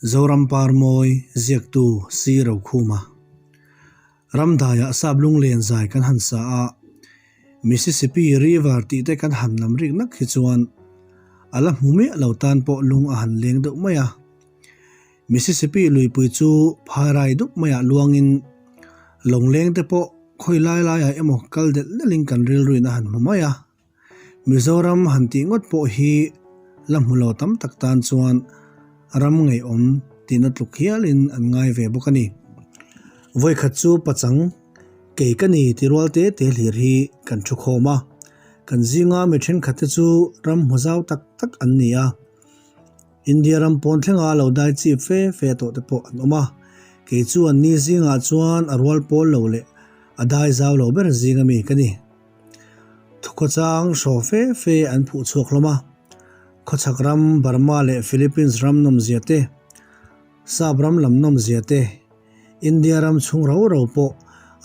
Zoram Parmawi ziaktu Si Rokhuma. Ramdaiah sap lunglen zai kan han sa a, Mississippi River tih te kan han lam rik nak hi chuan a la hmu miah lo tan pawh lung a han leng deuh mai a. Mississippi luipui chu phairai dup maiah luangin lawngleng te pawh khawi lai laiah emaw kal delh delhin kan rilruin a han hmu mai a. Mizoram han tih ngawt pawh hi la hmu lo tam tak tan chuan ram ngaihawm tihna tluk hialin an ngai ve bawk a ni. Vawikhat chu pachang kei ka ni ti rual te te hlir hi kan thu khawm a, kan zinga mi thenkhat te chu ram hmu zau tak tak an ni a. India ram pawn thlenga lo dai chip fe fe tawh te pawh an awm a, kei chu an ni zingah chuan a rual pawl lo leh a dai zau lo ber zinga mi ka ni. Thukhawchang hraw fe fe an phuh chhuak hlawm a, khawchhak ram Burma leh Philippines ram nawmzia te, Sap ram lam nawmzia te, India ram chhung rau rau pawh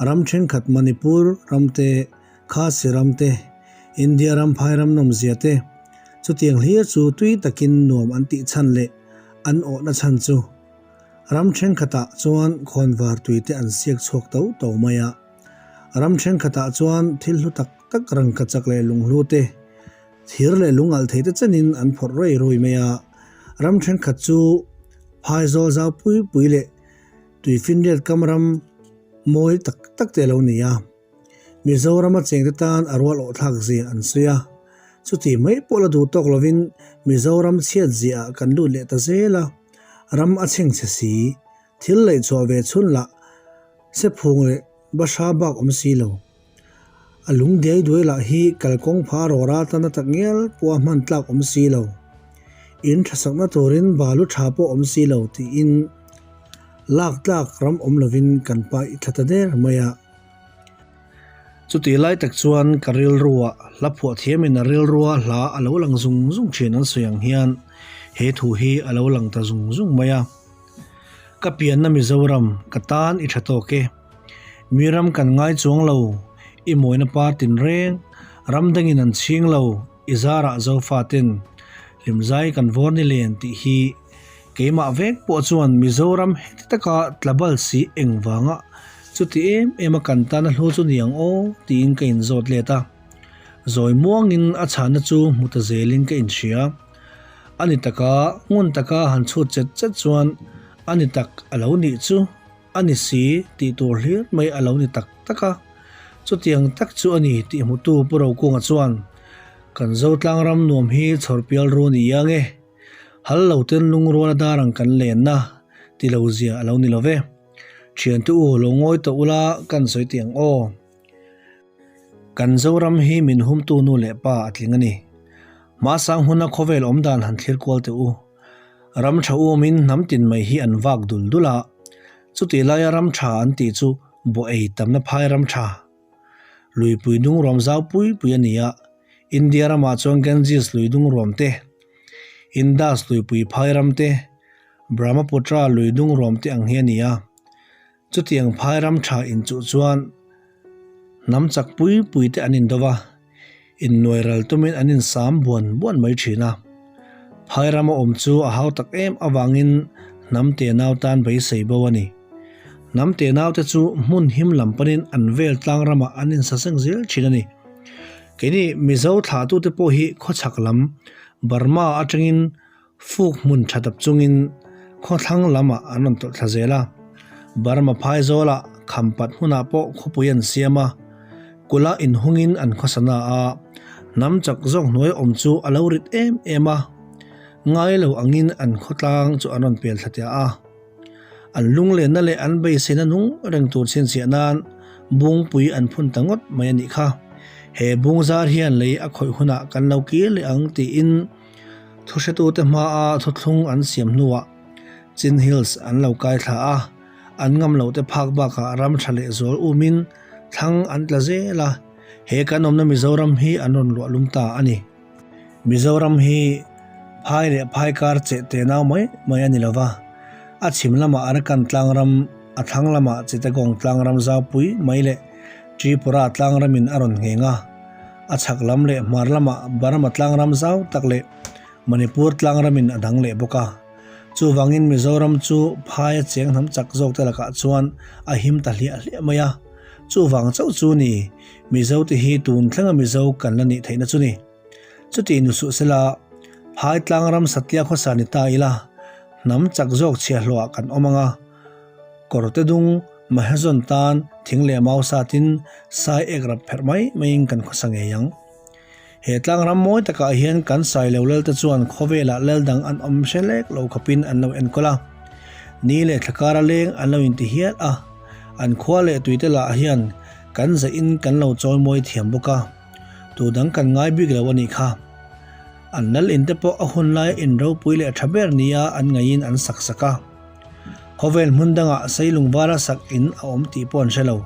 ram thenkhat Manipur ram te, Khasi ram te, India ram phai ram nawmzia te, chutiang hlir chu tui takin nuam an tih chhan leh an awhna chhan chu ram thenkhatah chuan khawnvar tui te an siak chhuak to to mai a. Ram thenkhatah chuan thil hlu tak tak rangka chak leh lunghlu te, thir leh lung alh thei te chenin an phawrh ruai ruai mai a. Ram thenkhat chu phaizawl zau pui pui leh tuifinriat kam ram mawi tak tak te a lo ni a. Mizorama chengte tan a rual awh thlak zia an sawi a. Chuti mai pawh la duh tawk lovin Mizoram chhiat ziaah kan lut leh ta zel a, ram a chhengchhe si. Thil lei chhuah ve chhun lah Sephung leh Bahra bak awm si lo. A lung diai duai lah hi kalkawng pha rawra tana tak ngial pawha hman tlak awm si lo. In thasakna turin balu tha pawh awm si lo tiin lak tlak ram awm lovin kan paih thla ta der mai a. Chutih lai tak chuan ka rilruah hla phuah thiamin a rilrua hla a lo lang zung zung thin an sawi ang hian he thu hi a lo lang ta zung zung mai a. Ka pianna Mizoram, ka tan i tha tawk e. Mi ram kan ngai chuang lo, i mawina par tinreng, ram dangin an chhing lo, i zarah Zofa ten hlimzai kan vawr ni len tih hi keimah vek pawh chuan Mizoram heti taka tlabal si engvanga chuti em em a kan tana hlu chu ni ang aw tiin ka inzawt let a. Zawi muangin a chhahna chu hmu ta zelin ka inhria. A ni taka, ngun taka han chhut chet chet chuan a ni tak a lo nih chu a ni si tih tur hlir mai a lo ni tak tak a. Chutiang tak chu a ni tih hmutu Pu Rokunga chuan, Kan Zotlang ram nuam hi chhawrpial ru ni iang e. Hal lo ten lungrual a dar ang kan lenna ti lo zia a lo ni lo ve. Thiante u lo ngawi tawh ula kan sawi tih ang aw. Kan Zoram hi min humtu nu leh pa a tling a ni. Hmasang huna khawvel awm dan han thlir kual teh u. Ram tha umin hnam tin mai hi an vak dul dul a, chutih laia ram tha an tih chu bawh ei tamna phai ram tha. Luipui dungruam zau pui pui a ni a, India ramah chuan Ganges lui dungruam te, Indus luipui phai ram te, Brahmaputra lui dungruam te ang hi a ni a. Chutiang phai ram tha inchuh chuan hnam chak pui pui te an indo va, innuai ral tumin an insam buan buan mai thin a. Phai rama awm chu a hau tak em avangin hnam tenau tan beisei bo a ni. Hnam tenau te chu hmun him lam panin an vel tlang ramah an insaseng zel thin a ni. Keini Mizo thlahtute pawh hi khawchhak lam Burma atangin Fuk hmun tha tap chungin khawthlang lamah an rawn tawlh thla zel a, Burma phaizawlah khampat hmunah pawh khawpui an siam a, kula inhungin an khawsa na a, hnam chak zawk hnuai awm chu a lo rit em em a, ngai lo angin an khawtlang chu an rawn pel thla tia a. An lunglenna leh an beiseina nung reng tur chhinchhiah nan bungpui an phun ta ngawt mai a nih kha. He bung zar hian lei a khawih hunah kan lo kir leh ang tiin, Thuhretute hmaa thuthlung an siam hnuah Chin Hills an lo kai thla a, an ngam lote phak bakah ram tha leh zual umin thlang an tla zel a, he kan awmna Mizoram hi an rawn luah lum ta a ni. Mizoram hi phai leh phai kar cheh te nau mai mai a ni lo va, a chhim lamah Arakan tlangram, a thlang lamah Chittagong tlangram zaupui mai leh Tripura tlangramin a rawn ngheng a. A chhak lam leh hmar lamah Burma tlangram zau tak leh Manipur tlangramin a dang leh bawk a. Chuvangin Mizoram chu phaia cheng hnam chak zawkte lakah chuan a him ta hliah hliah mai a. Chuvang chauh chu ni, Mizote hi tun thlenga Mizo kan la nih theihna chu ni. Chuti nu suh sela, phai tlang ram satlia khawsa ni ta ila, hnam chak zawk chhiahhlawhah kan awm ang a. Kawrte dung Mahezawn tan thing leh mau satin sai ek rap pherh mai maiin kan khawsa ngei ang. He tlang ram mawi takah hian kan Sailo Lalte chuan khawvelah lal dang an awm hre lek lo khawpin an lo enkawl a. Ni leh thla kara leng an lo inti hial a. An khua leh tuite lah hian kan zaihin kan lo chawimawi thiam bawk a. Tu dang kan ngai bik lo a nih kha. An lal inte pawh a hun laia in ropui leh tha ber nia an ngaihin an sak sak a. Khawvel hmun dangah Seilung vara sak in a awm tih pawh an hre lo.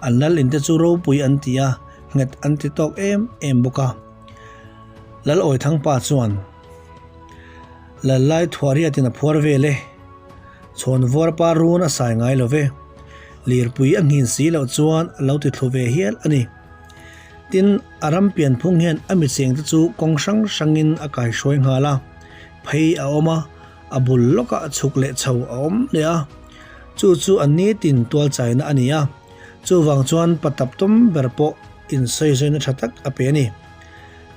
An lal inte chu ropui an ti a, nghet an ti tawk em em bawk a. Lal Awithangpa chuan, Lal lai thuahriatin a phuar vel e. Chhawn vuarpa run a sai ngai lo ve. Lirpui a nghin si loh chuan a lo ti thlu ve hial a ni. Tin, a ram pianphung hian a michengte chu kawng hrang hrangin a kaihruai nghal a, phei a awm a, A bul lawkah chhuk leh chho a awm leh a, chu chu a nitin tual chaina a ni a, chuvang chuan pa tap tum ber pawh insawizaina tha tak a pe a ni.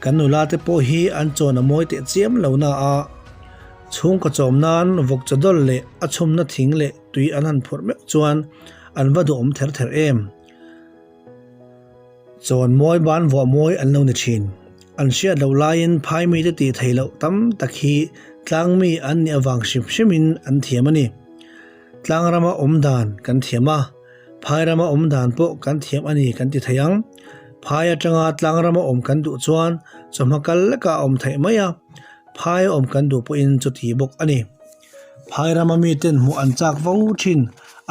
Kan nula te pawh hi an chawn a mawi teh chiam lo na a, chhungkaw chawm nan vawk chawdawlh leh a chhumna thing leh tui an han phurh meuh chuan an va duhawm ther ther em. Chawn mawi ban vuah mawi an lo ni thin. An hriat loh laiin phai mite tih theih loh tam tak hi tlang mi an nih avang hrim hrimin an thiam a ni. Tlang rama awm dan kan thiam a, phai rama awm dan pawh kan thiam a ni kan ti thei ang. Phai atanga tlang rama awm kan duh chuan chawhma kal lekah a awm theih mai a, phai a awm kan duh pawhin chuti bawk a ni. Phai rama miten hmuh an chak vo thin,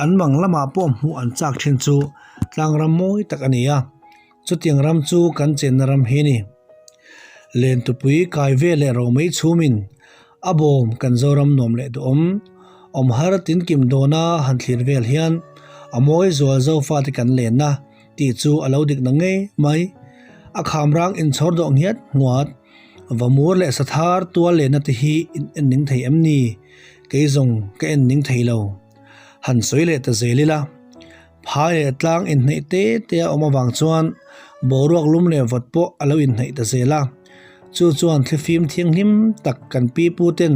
an mang lamah pawh hmuh an chak thin chu tlang ram mawi tak a ni a, chutiang ram chu kan chenna ram hi a ni. Lentupui kai vel leh romei chhumin a bawm kan Zoram nuam leh duhawm, awm har tinkim dawna han thlir vel hian a mawi zual Zofate kan lenna tih chu a lo dik na ngei mai. A khamrang inchhawr dawh ngiat nguat. Vamur leh sathar tual lehna te hi in en ning thei em ni? Kei zawng ka en ning thei lo. Han sawi leh ta zel ila. Phai leh tlang inhnaih te te a awm avang chuan boruak lum leh vawt pawh a lo inhnaih ta zel a. Chu chuan thlifim thianghlim tak kan pi pu ten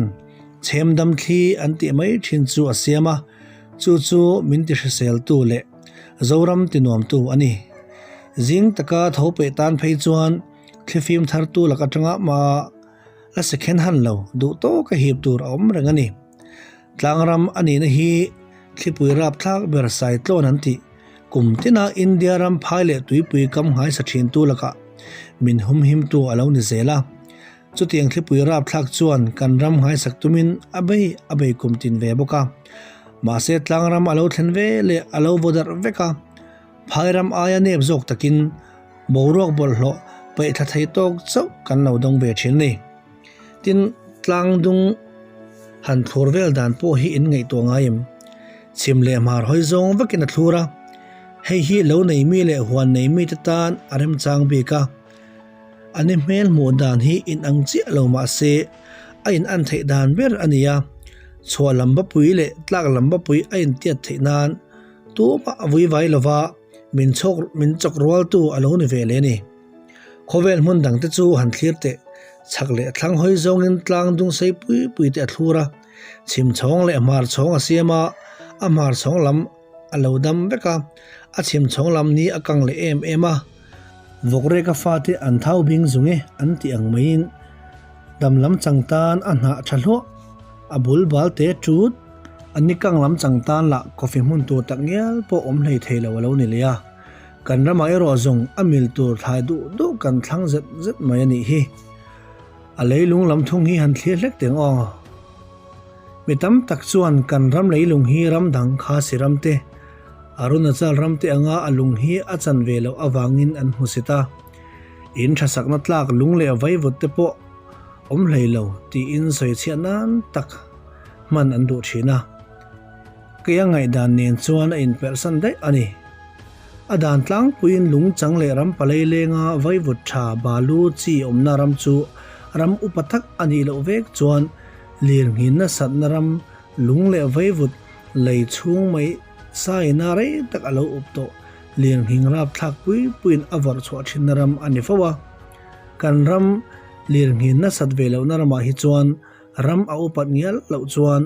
chhem dam thli an tih mai thin chu a siam a, chu chu min ti hriseltu leh Zoram ti nuamtu a ni. Zing taka tho peih tan phei chuan Thlifim thartu lak atanga mah la sekhen han lo duh tawka hip tur a awm reng a ni. Tlangram a nihna hi thlipui rapthlak ber saitlawn an tih. Kum tina India ram phai leh tuipui kam nghaisa thintu lakah min humhimtu a lo ni zel a. Chutiang thlipui rapthlak chuan kan ram nghaisak tumin a bei a bei kum tin ve bawk a. Mahse tlangram a lo thlen ve leh a lo vaw darh vek a. Phai ram aia nep zawk takin boruak bawlhhlawh paih thla thei tawk chauh kan lo dawng ve thin a ni. Tin, tlang dung han thlur vel dan pawh hi in ngaihtuah ngai em? Chhim leh hmar hawi zawng vekin a thlur a, hei hi lo nei mi leh huan nei mite tan a remchang bik a. A ni hmel hmuh dan hi inang chiah lo mah se a inan theih dan ber a ni a, chhuah lam bapui leh tlak lam bapui a intiat theih nan Tumah a vui vai lova min chhawk min chawk rualtu a lo ni ve leh a ni. Khawvel hmun dangte chu han thlir teh, chhak leh thlang hawi zawngin tlang dung sei pui pui te a thlur a, chhim chhawng leh hmar chhawng a siam a, a hmar chhawng lam a lo dam vek a, a chhim chhawng lam ni a kang leh em em a. Vawkreka fate an thau bing zung e an tih ang maiin dam lam chang tan a hnah tha hluah, a bul bal te tut. An ni kang lam chang tan lah coffee hmun tur tak ngial pawh awm hlei thei lo a lo ni leh a, kan ramah erawh zawng a mil tur thlai duh duh kan thlang zet zet mai a nih hi. A leilung lam thung hi han thlir hlek teng aw. Mi tam tak chuan kan ram leilung hi ram dang Khasi ram te, Arunachal ram te anga a lung hi a chan ve loh avangin an hmu sit a. In thasakna tlak lung leh vaivut te pawh awm hlei lo tiin sawichhiah nan tak hman an duh thin a, kei a ngaihdan nen chuan a inperhsan daih a ni. A dan tlangpuiin lungchang leh ram palei lenga vaivut tha balu chi awmna ram chu ram upa tak a nih loh vek chuan Lirnghin nasatna ram lung leh vaivut lei chhung mai saina rei tak a lo up tawh. Lirnghing rapthlak pui puiin a vawrh chhuah thinna ram a ni fo a. Kan ram lirnghin nasat ve lohna ramah hi chuan ram a upat ngial loh chuan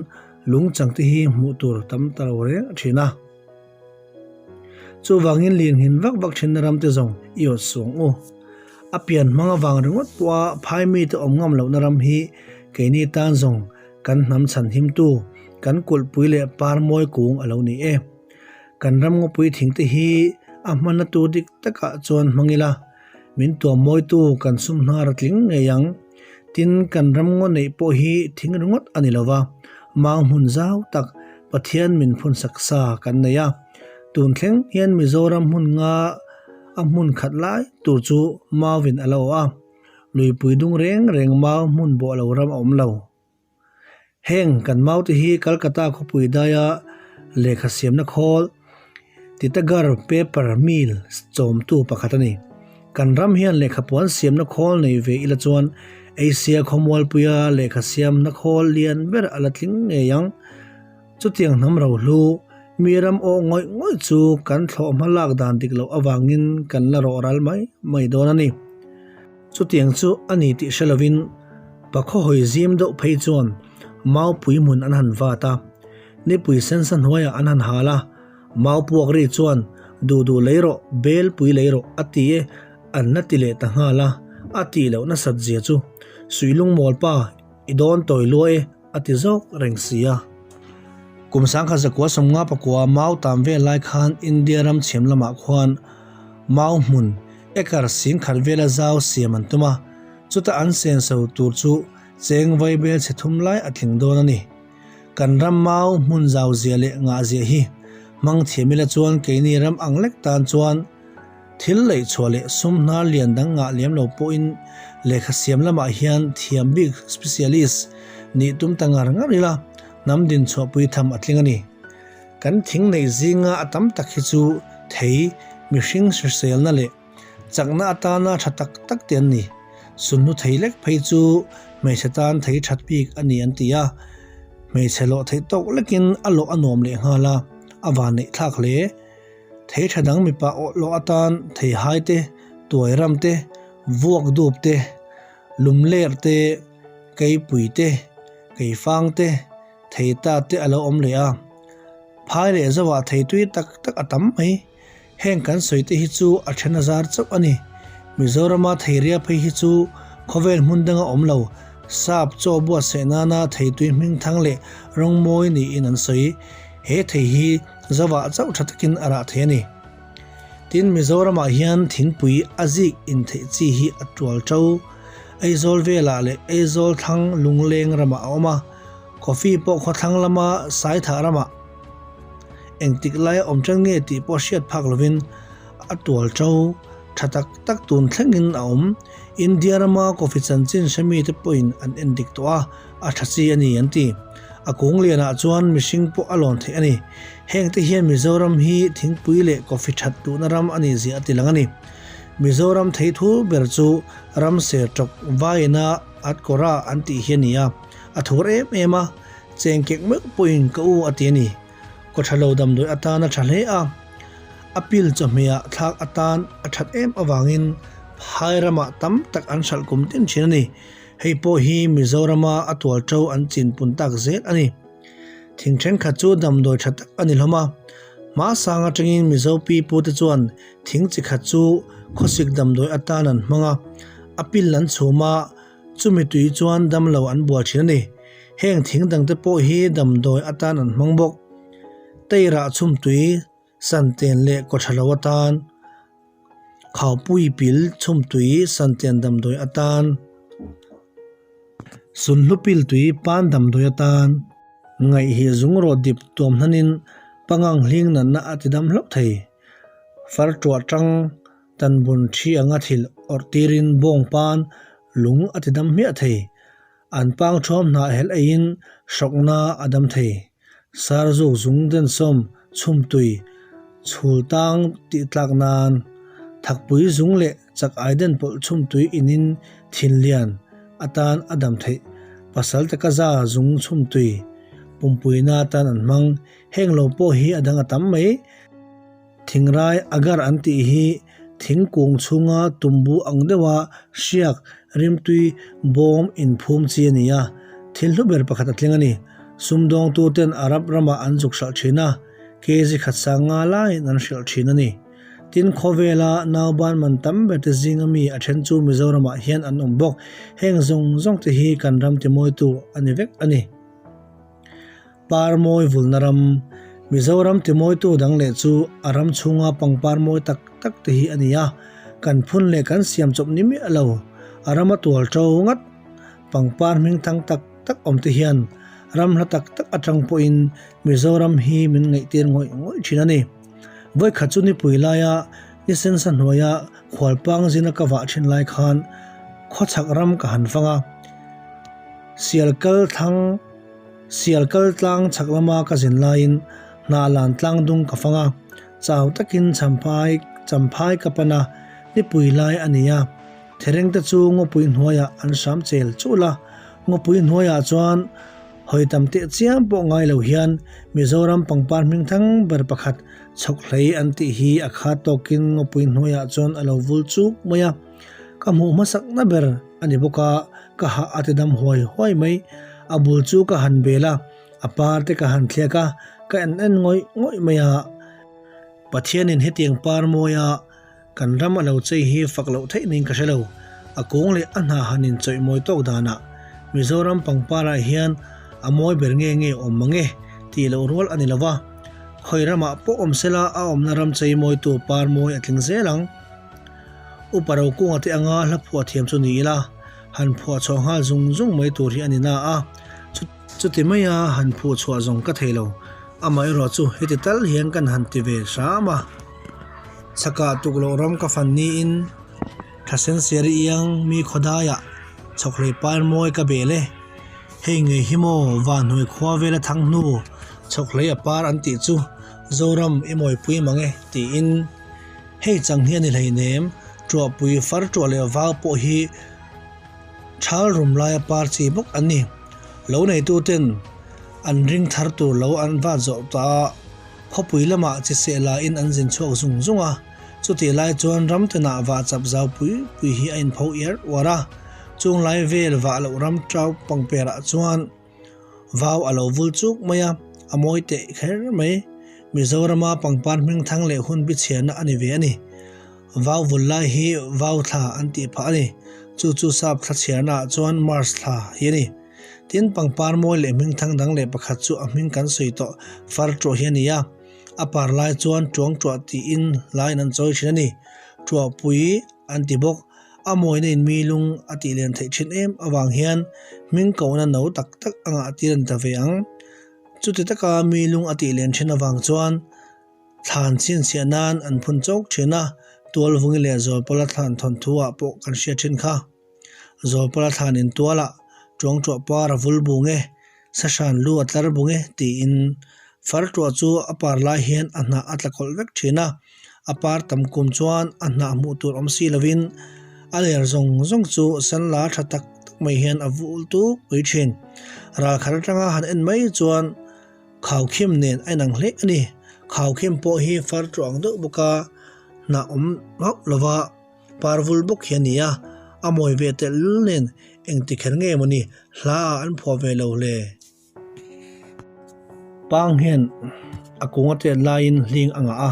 lungchang te hi hmuh tur tam ta lo reng thin a. Chuvangin lirnghin vak vak thinna ram te zawng i awt suang u. A pian hmang avang ringawt pawha phai mite awm ngam lohna ram hi keini tan zawng kan hnam chhanhimtu, kan kulhpui leh par mawi kung a lo ni e. Kan ram ngawpui thing te hi a hmanna tur dik takah chuan hmang ila, min tuam mawitu kan sum hnar a tling ngei ang. Tin, kan ram ngaw neih pawh hi thing ringawt a ni lo va, mau hmun zau tak Pathian min phun sak sa kan nei a. Tun thleng hian Mizoram hmun nga a hmun khat lai tur chu mauvin a lo awh a, luipui dung reng reng mau hmun bawh lo ram a awm lo. Heng kan maute hi Calcutta khawpui daia lehkha siamna khawl Titagarh Paper Mill chawmtu pakhat a ni. Kan ram hian lehkha puan siamna khawl nei ve ila chuan Asia khawmualpuia lehkha siamna khawl lian ber a la tling ngei ang. Chutiang hnam rohlu, mi ram awh ngawih ngawih chu kan thlawh hma lak dan dik loh avangin kan la rawh ral mai mai dawn a ni. Chutiang chu a ni tih hre lovin pakhaw hawi zim deuh phei chuan maupui hmun an han vat a, nipui sensa hnuaiah an han hal a, mau puak ri chuan duh duh lei rawh, bel pui lei rawh a ti e an la ti leh ta nghal a, a tih loh nasat zia chu Suilung mawlpa i dawn tawi lua e a ti zawk reng si a. Kum sangkhat zakua sawmnga pakua mau tam vel lai khan India ram chhiam lamah khuan mau hmun acre singkhat vela zau siam an tum a, chuta an senso tur chu cheng vai bel chhe thum lai a tling dawn a ni. Kan ram mau hmun zau zia leh ngah zia hi hmang thiam ila chuan keini ram ang lek tan chuan Thil leih chhuah leh sum hnar lian dang ngah lem lo pawhin lehkha siam lamah hian thiam bik, specialist, nih tum ta ngar ngar ila hnam din chhuahpui tham a tling a ni. Kan thing neih zinga a tam tak hi chu thei, mihring hriselna leh chakna atana tha tak tak te an ni. Sunhnu thei lek phei chu hmeichhe tan thei that bik a ni an ti a, hmeichhe lawh theih tawk lekin a lawh a nuam leh nghal a, a vanneih thlak hle. Thei tha dang mipa awh lawh atan theihai te, tuai ram te, vuak dup te, lum ler te, keipui te, keifang te, thei ta te a lo awm leh a. Phai leh zoah thei tui tak tak a tam mai. Heng kan sawi te hi chu a then a zar chauh a ni. Mizorama thei ria phei hi chu khawvel hmun danga awm lo, sap chaw buatsaih nana thei tui hming thang leh rawng mawi niin an sawi. He thei hi Zavah chauh tha takin a rah thei a ni. Tin, Mizoramah hian thingpui a zik intheih chi hi a tual to. Aizawl velah leh Aizawl thlang lungleng ramah a awm a, coffee pawh khawthlang lama Saithah ramah engtik laia awm tan nge tih pawh hriat phak lovin a tual to tha tak tak tun thlengin a awm. India rama coffee chanchin hre mite pawhin an endik tawh a. A tha chi a ni an ti. A kung lianah chuan mihring pawh a lawn theih a ni. Hengte hian Mizoram hi thingpui leh coffee that duhna ram a nih zia a ti lang a ni. Mizoram thei thur ber chu ram ser tawk vaiina Atkawra an tih hi a ni a. A thur em em a, cheng kek meuh pawhin ka u a ti a ni. Kawthalo damdawi atan a tha hle a, a pil chawhmehah thlak atan a that em avangin phai ramah tam tak an hralh kum tin thin a ni. Hei pawh hi Mizorama a tual to an chin pun tak zel a ni. Thing thenkhat chu damdawi tha tak a ni hlawm a. Hma sang atangin Mizo pi pute chuan thing chi khat chu khawsik damdawi atan an hmang a, a pil an chhum a, chumi tui chuan damlo an bual thin a ni. Heng thing dangte pawh hi damdawi atan an hmang bawk. Teirah chhum tui Santen leh kawthalo atan, Khaupui pil chhumtui santen damdawi atan, Sunhlu pil tui pan damdawi atan, Ngaihhi zungrawh dip tuam hnanin pangang hling natna a ti dam hlauh thei. Far tuah tang tanbun thi anga thil awrh tirin bawng pan lung a ti dam hmiah thei. An pang thuam hnah helh eiin hrawkna a dam thei. Sarzuk zung densawm chhumtui chhul tang tih tlak nan thakpui zung leh chak ai den pawlh chhumtui inin thinlian atan a dam theih. Pasal te ka za zung chhum tui pumpuina atan an hmang. Heng lo pawh hi a dang a tam mai. Thingrai agar an tih hi thingkung chhunga tumbu ang deuha hriak rimtui bawm inphum chi a ni a, thil hlu ber pakhat a tling a ni. Sumdawngtuten Arab ramah an zuk hralh thin a, kg khat sang nga laiin an hrilh thin a ni. Tin, khawvela nauban man tam ber te zinga mi a then chu Mizoramah hian an awm bawk. Heng zawng zawng te hi kan ram timawitu a ni vek a ni. Par mawi vulna ram, Mizoram timawitu dang leh chu a ram chhunga pangpar mawi tak tak te hi a ni a, kan phun leh kan siam chawp ni miah lo. A rama tual to ngat pangpar hming thang tak tak awm te hian ram hla tak tak atang pawhin Mizoram hi min ngaihtir ngawih ngawih thin a ni. Vawikhat chu nipui laia ni sensa hnuaia khualpang zina ka vah thin lai khan khawchhak ram ka han fang a, sial kal thlang Sial kal tlang chhak lama ka zin laiin hnah lan tlang dung ka fang a, chau takin champhai champhai ka pan a, nipui lai a ni a. Thereng te chu ngawpui hnuaiah an hram chel chul a, ngawpui hnuaiah chuan hawi tam teh chiam pawh ngai lo hian Mizoram pangpar hming thang ber pakhat chhawk hlei an tih hi a khat tawkin ngawpui hnuaiah chuan a lo vul chuk mai a. Ka hmuh hmasakna ber a ni bawk a, ka hah a ti dam huai huai mai. A bul chu ka han bel a, a par te ka han thliak a, ka en en ngawih ngawih mai a. Pathianin hetiang par mawia kan ram a lo chei hi fak loh theih niin ka hre lo. A kung leh a hna han inchawih mawi tawk danah Mizoram pangparah hian a mawi ber nge nge awm mang e tih loh rual a ni lo va. Khawi ramah pawh awm sela a awmna ram chei mawitu par mawi a tling zel ang. Upa Rokunga te anga hla phuah thiam chu ni ila, han phuah chhuah nghal zung zung mai tur hi a ni na a, chuti maia han phuh chhuah zawng ka thei lo. Amaherawh chu heti tal hian kan han ti ve hram a. Chhakah tukloh ram ka fan niin Thlasen Siari iang mi khawdaiah chhawkhlei par mawi ka bel e. Hei ngei hi maw Vanhnuai khua vela thang hnu chhawkhlei a par an tih chu Zoram i mawipui mang e tiin Hei chang hi a ni hleinem, ṭuahpui far ṭuah leh vau pawh hi ṭhal rum laia par chi bawk an ni. Lo neituten an ring thar tur lo an vat zawh ta a, khawpui lamah chi seh lain an zin chhuak zung zung a, chutih lai chuan ram tenah vah chap zau pui pui hi a inpho iar uar a, chung lai vel vah loh ram ṭau pangperah chuan Vau a lo vul chuk mai a, a mawi teh kher mai. Mizorama pangpar hming thang leh hun bichhiarna a ni ve a ni. Vau vul lai hi vau thla an tih phah a ni. Chu chu sap thla chhiarna ah chuan March thla hi a ni. Tin, pangpar mawi leh hming thang dang leh pakhat chu a hming kan sawi tawh far ṭuah hi a ni a. A par lai chuan ṭuang ṭuah tiin hlaiin an chawi ṭhin a ni. Ṭuahpui an ti bawk. A mawina in mi lung a tih len theih thin em avang hian hming kohna no tak tak a ngah tir an ta ve ang. Chuti taka mi lung a tih len thin avang chuan thlan chhinchhiah nan an phun chawk thin a, Tualvungi leh Zawlpawla thlan thawnthu ah pawh kan hriat thin kha. Zawlpawla thlan in tualah Tuangtuah par a vul bung e, Sahran lu a tlar bung e tiin far tuah chu a par lai hian a hnah a tla kawlh vek thin a, a par tam kum chuan a hnah hmuh tur awm si lovin a ler zawng zawng chu sen la tha tak tak mai hian a vul tuk pui thin. Ral khat atanga han en mai chuan khaukhim nen a inang hle a ni. Khaukhim pawh hi far tuah ang deuh bawk a, hnah awm hauh lova. Parvul bawk hi a ni a, a mawi ve telh lul nen engti kher nge mawni hla ah an phuah ve lo hle. Pang hian a kung a tet laiin hling a ngah a,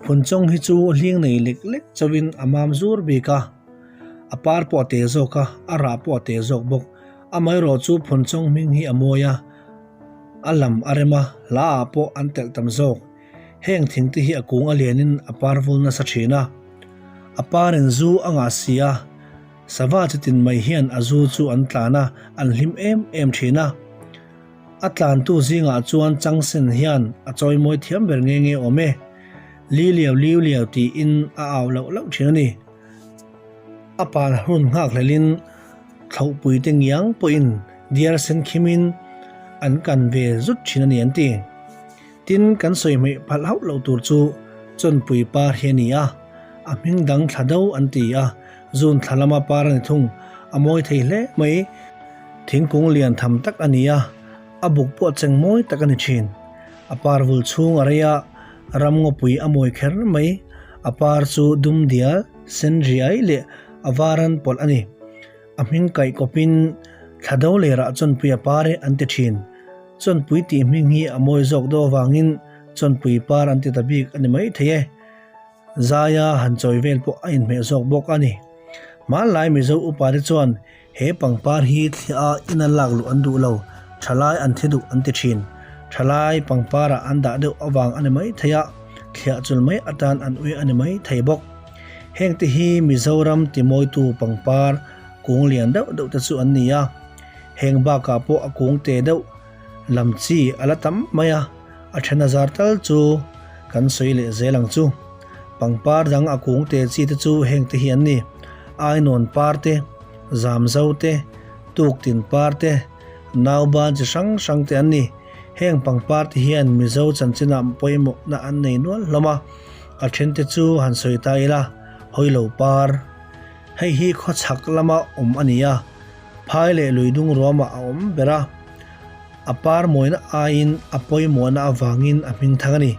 phunchawng hi chu hling nei lek lek chauhin a mam zur bik a, a par pawh a te zawk a, a rah pawh a te zawk bawk. Amaherawh chu phunchawng hming hi a mawi a, a lam a rem a, hla ah pawh an telh tam zawk. Heng thing te hi a kung a lianin a par vul nasa thin a, a parin zu a ngah si a, sava chitin mai hian a zu chu an tlan a, an hlim em em thin a. A tlantu zingah chuan Changsen hian a chawimawi thiam ber nge nge awm e, Li liau liu liau tiin a au loh loh thin a ni. A par hun nghak hlelin thlauhpui te ngiang pawhin diar sen khimin an kan ve zut thin a ni an ti. Tin, kan sawi hmeih phalh hauh loh tur chu Chawnpui par hi a ni a, a hming dang thla do an ti a, June thla lama par a ni thung, a mawi thei hle mai. Thingkung lian tham tak a ni a, a buk pawh cheng mawi tak a ni thin. A par vul chhung a rei a, ram ngawpui a mawi kher mai. A par chu dum dial, sen riai leh a varan pawlh a ni. A hming kaih kawpin thla do lerah chawnpui a par e an ti thin. Chawnpui tih hming hi a mawi zawk deuh avangin chawnpui par an ti ta bik a ni mai thei e. Zaia han chawi vel pawh a inhmeh zawk bawk a ni. Hmanlai Mizo upa te chuan he pangpar hi thliah a ina lak luh an duh lo, thalai an thi duh an ti thin. Thalai pangparah an dah deuh avang a ni mai thei a, thliah chul mai atan an ui a ni mai thei bawk. Heng te hi Mizoram timawitu pangpar kung lian deuh deuh te chu an ni a, heng bakah pawh a kung te deuh lam chi a la tam mai a, a then a zar tal chu kan sawi leh zel ang chu. Pangpar dang a kung te chi te chu heng te hi an ni, Ainawn par te, Zamzo te, Tuktin par te, Nauban chi hrang hrang te an ni. Heng pangpar te hian Mizo chanchinah pawimawhna an nei nual hlawm a. A thente chu han sawi ta ila, Hawilo par. Hei hi khawchhak lama awm a ni a, phai leh lui dung ruamah a awm ber a. A par mawina aiin a pawimawhna avangin a hming thang a ni.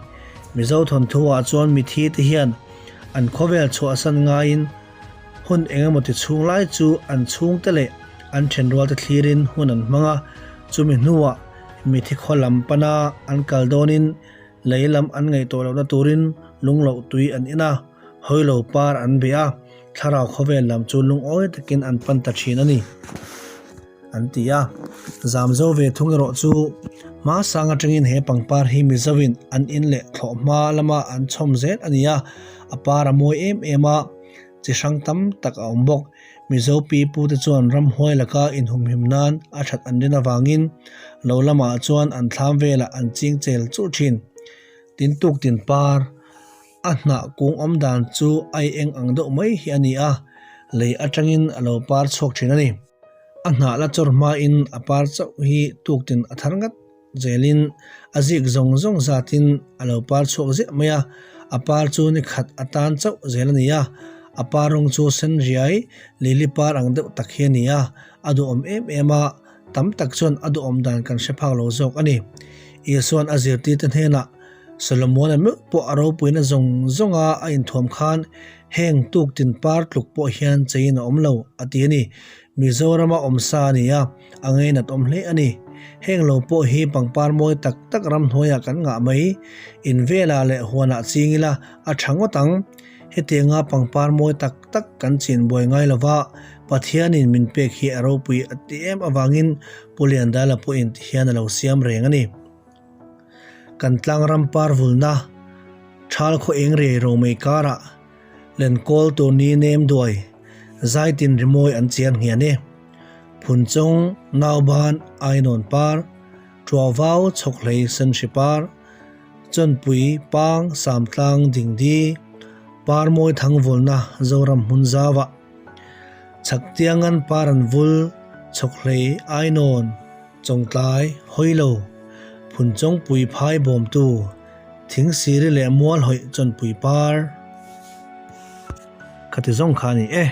Mizo thawnthu-ah chuan mithi te hian an khawvel chhuahsan ngaiin hun eng emaw ti chhung lai chu an chhungte leh an thenrualte thlirin hun an hmang a, chumi hnuah mithi khaw lam pana an kal dawnin Lei lam an ngaih tawh lohna turin lungloh tui an in a, hawilo par an beh a, thlarau khawvel lam chu lungawi takin an pan ta thin a ni, an ti a. Zamzo ve thung erawh chu hma sang atangin he pangpar hi Mizoin an in leh thlawh hma lama an chhawm zel a ni a, a par a mawi em em a, chi hrang tam tak a awm bawk. Mizo pi pute chuan ramhuai laka inhumhim nan a that an rin avangin lo lamah chuan an thlam velah an ching chel churh thin. Tin tuk tin par a hnah kung awm dan chu ai eng ang deuh mai hi a ni a, lei atangin a lo par chhuak thin a ni. A hnah la chawr hmain a par chauh hi tuk tin a thar ngat. Zelin a zik zawng zawng zatin a lo par chhuak ziah mai a, a par chu ni khat atan chauh zel a ni a, a par rawng chu sen riai lily par ang deuh tak hi a ni a, a duhawm em em a, tam tak chuan a duhawm dan kan hre phak lo zawk a ni. Isua'n a zirtirte hnenah Solomon-a meuh pawh a ropuina zawng zawnga a inthuam khan heng tuktin par tluk pawh hian cheiin a awm lo a ti a ni. Mizorama awm sa a ni a. A ngainat awm hle a ni. Heng lo pawh hi pangpar mawi tak tak ramhnuaiah kan ngah mai. In velah leh huanah ching ila a tha ngawt ang. Hetianga pangpar mawi tak tak kan chin buai ngai lova Pathianin min pek hi a ropui a ti em avangin Pu Liandala pawhin ti hian a lo siam reng a ni. Kan tlangram par vulna thal khaw eng riai romei karah Lenkawl tur ni nem duai, zaitin rimawi an chian nghian e. Phunchawng, Nauban, Ainawn par, Tuauvau, Chhawkhlei, Senhri par, Chawnpui, Pang, Samtlang, Dingdi, Parmawi Thangvulna, Zoram hmun zauah. Chhaktiangan par an vul, Chhawkhlei, Ainawn, Chawngtlai, Hawilo, Phunchawngpui phai bawmtu, Thingsiri leh mual hawih chawnpui par. Khati zawng kha a ni e.